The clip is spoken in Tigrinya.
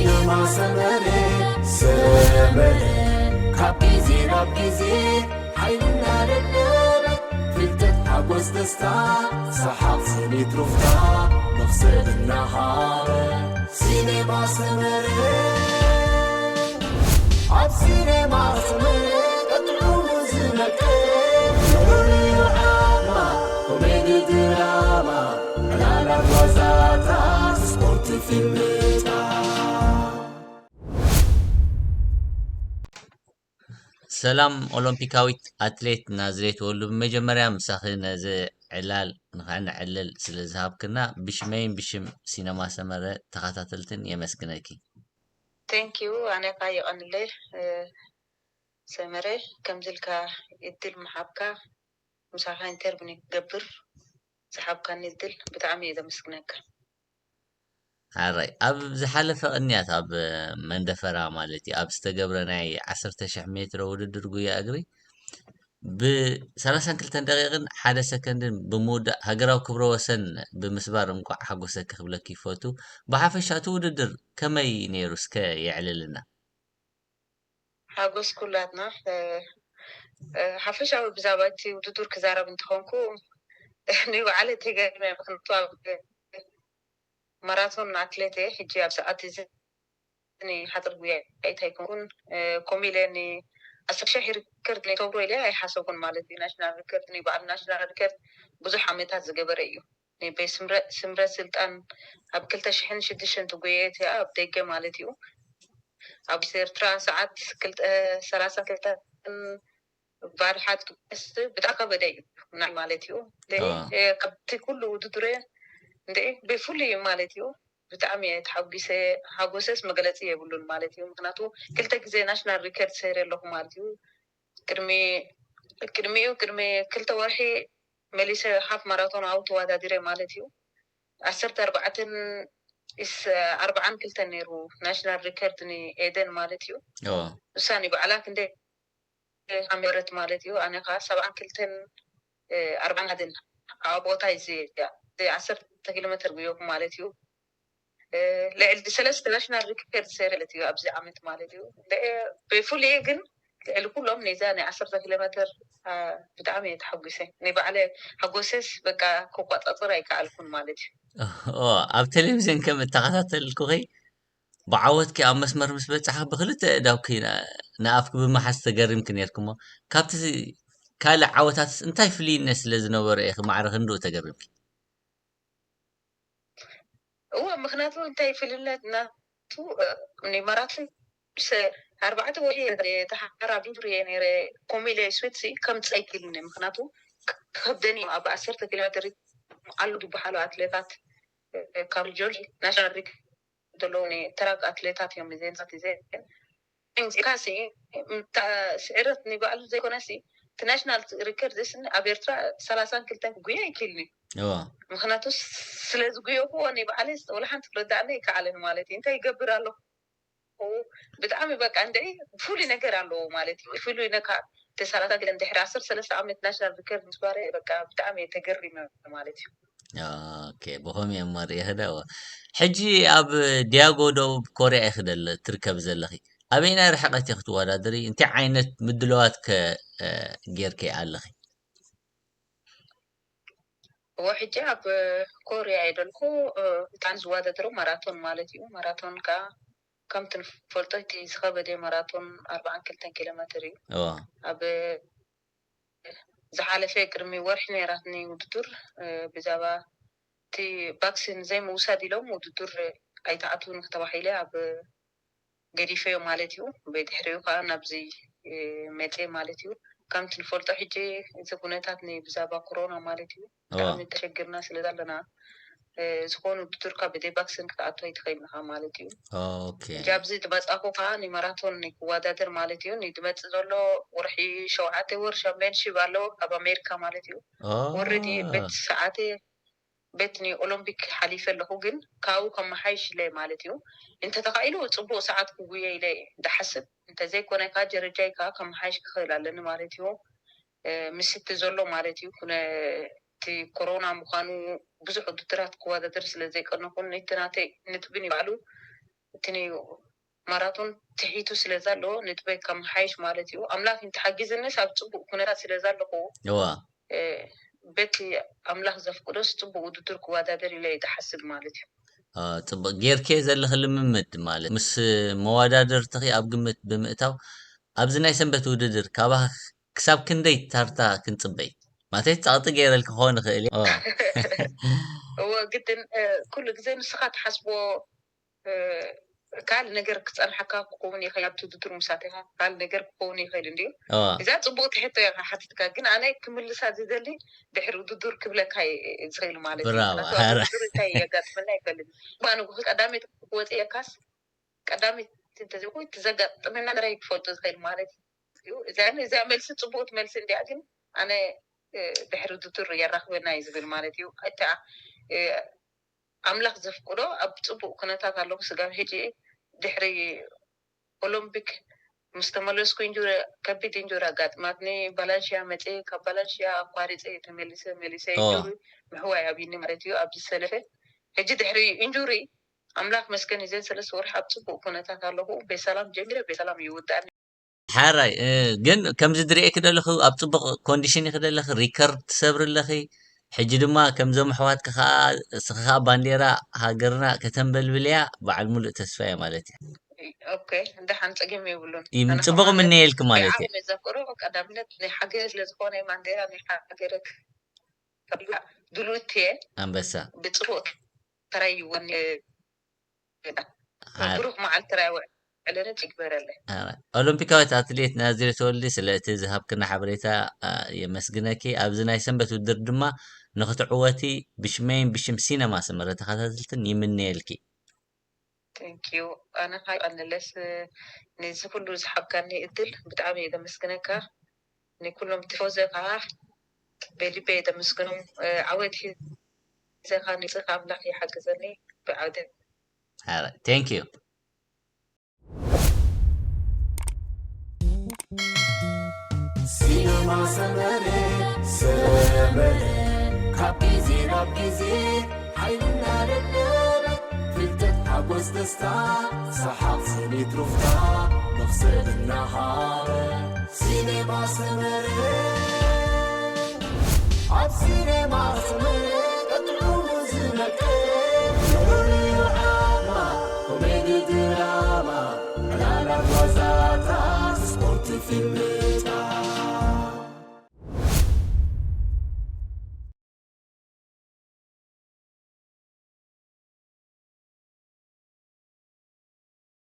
ሲነማ ሰመረ፣ ሰመረ፣ ካብ ግዜ ናብ ግዜ ሓይልና ደለበ፣ ፍልጠት፣ ሓጎስ፣ ደስታ፣ ሰሓቕ፣ ስኒት፣ ሩፍታ፣ መኽሰብ እናሃበ። ሲነማ ሰመረ፣ ኣብ ሲነማ ሰመረ ቀጥዑ ዝነቀ፣ ንዑ ዓማ፣ ኮሜዲ፣ ድራማ፣ ዕላላት፣ ዋዛታት፣ ስፖርት፣ ፊልምታት። ሰላም ኦሎምፒካዊት ኣትሌት ናዝሬት ወሉ፣ ብመጀመርያ ምሳኺ ነዚ ዕላል ንኸነዕልል ስለ ዝሃብክና ብሽመይን ብሽም ሲነማ ሰመረ ተኸታተልትን የመስግነኪ። Thank you፣ ኣነ ካ የቐንለይ ሰመረ፣ ከምዚ ኢልካ እድል ምሓብካ፣ ምሳኻ ኢንተርቪው ንክገብር ዝሓብካኒ እድል ብጣዕሚ እየ ዘመስግነካ። ሓራይ ኣብ ዝሓለፈ ቅንያት ኣብ መንደፈራ ማለት እዩ ኣብ ዝተገብረ ናይ ዓሰርተ ሽሕ ሜትሮ ውድድር ጉያ እግሪ ብ ሰላሳን ክልተን ደቂቕን ሓደ ሰከንድን ብምውዳእ ሃገራዊ ክብረ ወሰን ብምስባር እንቋዕ ሓጎሰኪ ክብለኪ ይፈቱ። ብሓፈሻ እቲ ውድድር ከመይ ነይሩ እስከ የዕልልና። ሓጎስ ኩላትና ሓፈሻዊ ብዛዕባ እቲ ውድድር ክዛረብ እንተኾንኩ ንባዕለ ተገርመ ምክንያቱ ኣብ ማራቶን ኣትሌት እየ ሕጂ ኣብ ሰዓት እዚ ሓፂር ጉያ ኣይታ ኣይኮንኩን ከምኡ ኢለ ን ኣስር ሺሕ ሪከርድ ናይ ተብሮ ኢለ ኣይሓሰብኩን ማለት እዩ ናሽናል ሪከርድ ናይ በዓል ናሽናል ሪከርድ ብዙሕ ዓመታት ዝገበረ እዩ ስምረት ስልጣን ኣብ ክልተ ሽሕን ሽዱሽተን ትጉየት እያ ኣብ ደገ ማለት እዩ ኣብ ኤርትራ ሰዓት ሰላሳ ክልተን ባርሓት ክትወስድ ብጣዕሚ ከበደ እዩ ናይ ማለት እዩ ካብቲ ኩሉ ውድድር እንደ ብፍሉይ ማለት እዩ ብጣዕሚ እየ ተሓጒሰ ሓጎሰስ መግለፂ የብሉን ማለት እዩ ምክንያቱ ክልተ ግዜ ናሽናል ሪከርድ ሰይረ ኣለኹ ማለት እዩ ቅድሚ ቅድሚኡ ቅድሚ ክልተ ወርሒ መሊሰ ሃፍ ማራቶን ኣብኡ ተወዳዲረ ማለት እዩ ዓሰርተ ኣርባዕተን ኣርባዓን ክልተን ነይሩ ናሽናል ሪከርድ ንኤደን ማለት እዩ እሳ ንባዕላ ክንደ ዓመረት ማለት እዩ ኣነ ከዓ ሰብዓን ክልተን ኣርባን ሓደን ኣብ ቦታ እዚ ዓሰርተ ኪሎ ሜትር ጉዮኩ ማለት እዩ ልዕሊ ሰለስተ ናሽናል ሪከርድ ሰይረ ማለት እዩ ኣብዚ ዓመት ማለት እዩ ብፍሉይ ግን ልዕሊ ኩሎም ነዛ ናይ ዓሰርተ ኪሎ ሜትር ብጣዕሚ እየ ተሓጒሰ ናይ ባዕለ ሓጎሰስ በቃ ክቋፃፅር ኣይከኣልኩን ማለት እዩ ኣብ ቴሌቪዝን ከም እተኸታተልኩኺ ብዓወትኪ ኣብ መስመር ምስ በጻሕኪ ብኽልተ ኣእዳውኪ ንኣፍኪ ብምሓዝ ተገሪምኪ ነይርኪ እሞ ካብቲ ካልእ ዓወታትስ እንታይ ፍልይነት ስለ ዝነበሮ ኢኺ ማዕረ ክንድኡ ተገሪምኪ? እወ ምኽንያቱ እንታይ ፍልይነት ናቱ ናይ ማራቶን ኣርባዕተ ወይ ተሓራ ዱር እየ ነይረ ኮሚለ ስዊትሲ ከም ፀይክልኒ ምኽንያቱ ከብደኒ ኣብ ዓሰርተ ኪሎ ሜትር ኣሉ ዝበሃሉ ኣትሌታት ካብ ጆርጅ ናሽናል ሪክ ዘለዉ ትራክ ኣትሌታት እዮም እዘን ዛት እዘን ፂካ ስዕረት ንባዕሉ ዘይኮነ እቲ ናሽናል ሪከርድ ስኒ ኣብ ኤርትራ ሰላሳን ክልተን ክጉየ ኣይክልኒ ምክንያቱ ስለ ዝጉየኩዎ ናይ ባዕለ ወላ ሓንቲ ክረዳእና ይከዓለን ማለት እዩ እንታይ ይገብር ኣለኹ ብጣዕሚ በቃ እንደ ፍሉይ ነገር ኣለዎ ማለት እዩ ፍሉይ ነካ ተሳላታ ግለ እንድሕሪ ዓሰርተ ሰለስተ ዓመት ናሽናል ሪከርድ ምስባረ በቃ ብጣዕሚ ተገሪመ ማለት እዩ ኦኬ ብኸምኡ እዮም መሪኤ ክደዎ ሕጂ ኣብ ዲያጎ ደቡብ ኮርያ ኢኺ ትርከቢ ዘለኺ ኣበይናይ ርሕቀት ኢኺ ትወዳደሪ እንታይ ዓይነት ምድለዋት ከ ጌርኪ ኣለኺ እዎ ሕጂ ኣብ ኮርያ እየ ደልኩ እታን ዝወዳደሩ ማራቶን ማለት እዩ ማራቶን ከዓ ከምቲ ንፈልጦ እቲ ዝኸበደ ማራቶን ኣርባዓን ክልተን ኪሎ ሜትር እዩ ኣብ ዝሓለፈ ቅድሚ ወርሒ ነይራትኒ ውድድር ብዛዕባ እቲ ቫክሲን ዘይምውሳድ ኢሎም ውድድር ኣይተኣትውን ተባሂለ ኣብ ገዲፈዮ ማለት እዩ ብድሕሪኡ ከዓ ናብዚ መፅየ ማለት እዩ ከምቲ ንፈልጦ ሕጂ እዚ ኩነታት ብዛዕባ ኮሮና ማለት እዩ ብጣዕሚ ተሸግርና ስለ ዘለና ዝኾነ ውድድር ካብ ብደይ ቫክሲን ክትኣቱ ኣይትኽእል ኢኻ ማለት እዩ ሕጂ ኣብዚ ዝመፃኹ ከዓ ንማራቶን ክወዳደር ማለት እዩ ንዝመፅእ ዘሎ ወርሒ ሸውዓተ ወር ሻምፒዮንሺፕ ኣለዎ ካብ ኣሜሪካ ማለት እዩ ወረዲ ቤት ሰዓተ ቤት ንኦሎምፒክ ሓሊፈ ኣለኹ ግን ካብኡ ከመሓይሽ ኢለ ማለት እዩ እንተተኻኢሉ ፅቡቅ ሰዓት ክጉየ ኢለ ዝሓስብ እንተዘይኮነ ከዓ ጀረጃይ ከዓ ከመሓይሽ ክኽእል ኣለኒ ማለት እዩ ምስቲ ዘሎ ማለት እዩ እቲ ኮሮና ምዃኑ ብዙሕ ውድድራት ክወዳደር ስለ ዘይቀነኹን ነቲ ናተይ ንትብን ይባዕሉ እቲ ናይ ማራቶን ትሒቱ ስለ ዘሎ ንጥበይ ከመሓይሽ ማለት እዩ። ኣምላኽ እንተሓጊዝንስ ኣብ ጽቡቕ ኩነታት ስለ ዘለኹ እዋ እ፣ በቲ ኣምላኽ ዘፍቅዶስ ጽቡቕ ውድድር ክወዳደር ኢለ እየ ዝሓስብ ማለት እዩ። አ፣ ጽቡቕ ጌርክዮ ዘለኺ ልምምድ ማለት ምስ መወዳደርትኺ ኣብ ግምት ብምእታው ኣብዚ ናይ ሰንበት ውድድር ካባኺ ክሳብ ክንደይ ታርታ ክንጽበይ? ማለተይ ጸቕጢ ገይረልኪ ክኸውን ይኽእል እየ። ኦ። እወ ግድን እ፣ ኩሉ ግዜ ንስኻ ትሓስቦ እ፣ ካልእ ነገር ክጸንሓካ ክኸውን ይኽእል ኣብቲ ውድድር ምሳት ኢኻ ካልእ ነገር ክኸውን ይኽእል እንድዩ። ኦ። እዛ ጽቡቕቲ ሕቶ እያ ሓቲትካ ግን ኣነ ክምልሳ ዝደሊ ድሕሪ ውድድር ክብለካ እየ ዝኽእል ማለት እዩ። ብራቮ፣ ምኽንያቱ ኣብ ሓራ። ውድድር እንታይ የጋጥመና ኣይፈልጥ። እባ ንግሆ ቀዳመይቲ ክወጽእ እየካስ ቀዳመይቲ እንተዘይኮይኑ እቲ ዘጋጥመና ጥራይ ክፈልጦ ዝኽእል ማለት እዩ። እዚኣ እዚኣ መልሲ ጽቡቕቲ መልሲ እንድያ ግን ኣነ እ፣ ድሕሪ ውድድር የራኽበና እዩ ዝብል ማለት እዩ። እታ እ፣ ኣምላኽ ዘፍቅዶ ኣብ ጽቡቕ ኩነታት ኣለኹ ስጋብ ሕጂ ድሕሪ ኦሎምፒክ ምስ ተመለስኩ ኢንጁሪ ከቢድ ኢንጁሪ ኣጋጥማትኒ ባላንሽያ መጽ ካብ ባላንሽያ ኣቋሪጸ ተመሊሰ መሊሰ ኦ። ኢንጁሪ ምሕዋይ ኣብኒ ማለት እዩ ኣብዚ ዝሰለፈ ሕጂ ድሕሪ ኢንጁሪ ኣምላኽ መስገን እዘን ሰለስተ ወርሒ ኣብ ጽቡቕ ኩነታት ኣለኹ በሰላም ጀሚረ በሰላም ይውዳእኒ ሓራይ እ፣ ግን ከምዚ ዝርእየኪ ዘለኹ ኣብ ጽቡቕ ኮንዲሽን ኢኺ ዘለኺ ሪከርድ ትሰብሪ ኣለኺ ሕጂ ድማ ከምዞም ኣሕዋትኪ ከዓ እስኺ ከዓ ባንዴራ ሃገርና ከተንበልብልያ በዓል ሙሉእ ተስፋ እየ ማለት እዩ ኦኬ ደሓን ጸገም የብሉን ይም- ኣነ ጽቡቕ ከማን ምንየልኪ ማለት እዩ ብዓቕመይ ዘፍቅሮ ቀዳምነት ናይ ሓገዝ ስለ ዝኾነ ባንዴራ ናይ ሓገረ ድሉት እየ ኣንበሳ ብጽቡቕ ተራይወኒ ሓር- ብሩኽ መዓልቲ ተራይ ውዕለነ ይግበረለይ ኦሎምፒካዊት ኣትሌት ናዝሬት ወልዲ ስለ እቲ ዝሃብክና ሓበሬታ አ፣ የመስግነኪ ኣብዚ ናይ ሰንበት ውድድር ድማ ንክትዕወቲ ብሽመይን ብሽም ሲነማ ሰመረ ተኸታተልትን ይምነየልኪ Thank you ኣነ ካ ቀንለስ ነዚ ኩሉ ዝሓብካኒ እድል ብጣዕሚ እየ ዘመስግነካ ንኩሎም ቲፎዘ ከዓ በልበ እየ ዘመስግኖም ዓወት ሒዘካ ንፅካ ኣምላክ ይሓግዘኒ ብዓውደ ሓረ thank you ሲነማ ሰመረ ሰመረ ካብ ግዜ ናብ ግዜ ሓይልና ደደበ ፍልጠት ሓጎስ ደስታ ሰሓቕ ስኒት ሩፍታ መኽሰብ እናሃበ ሲነማ ሰመረ ኣብ ሲነማ ሰመረ ቀጥዑ ዝነቀ ንዑ ዓማ ኮሜዲ ድራማ ዕላላት ዋዛታት ስፖርት ፊልም